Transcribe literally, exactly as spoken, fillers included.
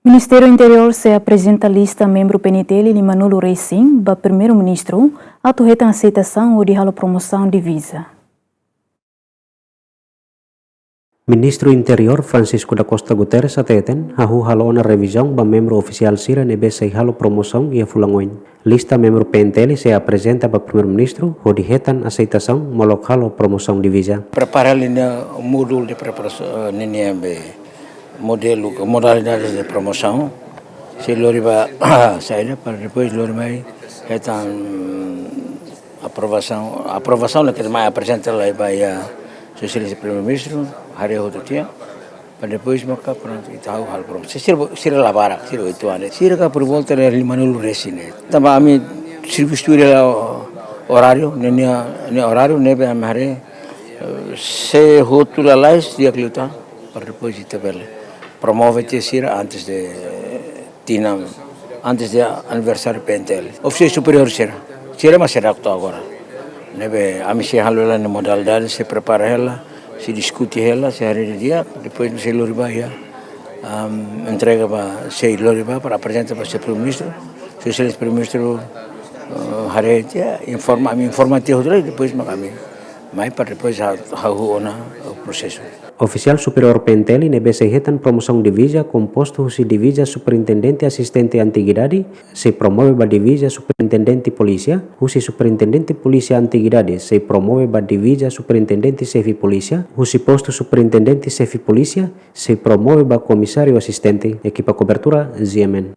Ministériu Interiór sei aprezenta lista membru P N T L limanulu resin ba Primeiru-Ministru atu hetan aseitasaun hodi halo promosaun diviza. Ministru Interiór Francisco da Costa Guterres hateten, hahú halo ona revizaun ba membru ofisiál sira ne'ebé sei halo promosaun iha fulan oin. Lista membru P N T L sei aprezenta ba Primeiru-Ministru hodi hetan aseitasaun molok halo promosaun diviza. Prepara hela ninia modelu de preparasaun, eh, ninia be modelu, modalidades de promosaun. Sei lori ba saida para depois lori mai hetan aprovasaun, aprovasaun ne'e ke mai aprezenta lai ba iha Sua Exelénsia Primeiru-Ministru, haree hotu tiha. Para depois maka prontu, ita hahú halo promosaun. Sira, sira la barak, sira oituan. Sira ka por volta de limanulu resin ne'e. Tanba ami servisu tuir hela oráriu, ninia, ninia oráriu ne'ebé ami haree, eh, se hotu lalais di'ak liután, para depois ita bele promove tiha sira antes de tinan, antes de aniversáriu P N T L. Ofisiál superiór sira, sira mak seidauk to'o agora. Ne'ebé ami sei halo hela ninia modalidade, sei prepara hela, sei diskute hela, sei haree didi'ak, depois sei lori ba iha, am, entrega ba, sei lori ba para aprezenta ba Sua Primeiru-Ministru, Sua Exelénsia Primeiru-Ministru, eh, haree tiha, informa, ami informa tiha hotu lai, depois mak ami mai para depois ha-, hahú ona prosesu. Ofisiál superiór P N T L ne'ebé sei hetan promosaun diviza kompostu husi diviza superintendente asistente antiguidade, sei promove ba diviza superintendente polísia, husi superintendente polísia antiguidade, sei promove ba diviza superintendente xefe polísia, husi postu superintendente xefe polísia, sei promove ba komisáriu asistente, ekipa kobertura, G M N.